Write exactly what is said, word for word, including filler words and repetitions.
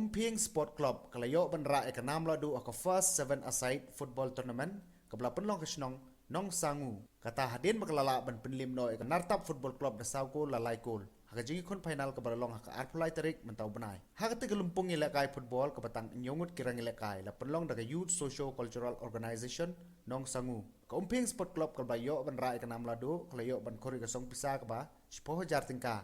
Umphing Sport Club ka la ïoh ban rah ïa ka nam la duh ha ka first seven-a-side football tournament kaba la pynlong ha ka shnong Nongsangu. Kata hadien ba ka la lah ban pynlip noh ïa ka Nartap Football Club da saw kol la lai kol ha ka jingïakhun final kaba la long ha ka arphew lai tarik mynta u bnai. Ha kata ka lympung ïalehkai football kaba tang hynñiew ngut ki rang ïalehkai la pynlong da ka Youth Socio Cultural Organization Nongsangu. Ka Umphing Sport Club kaba la ïoh ban rah ïa ka nam la duh ka la ïoh ban khur ïa ka song pisa kaba shiphew hajar tyngka.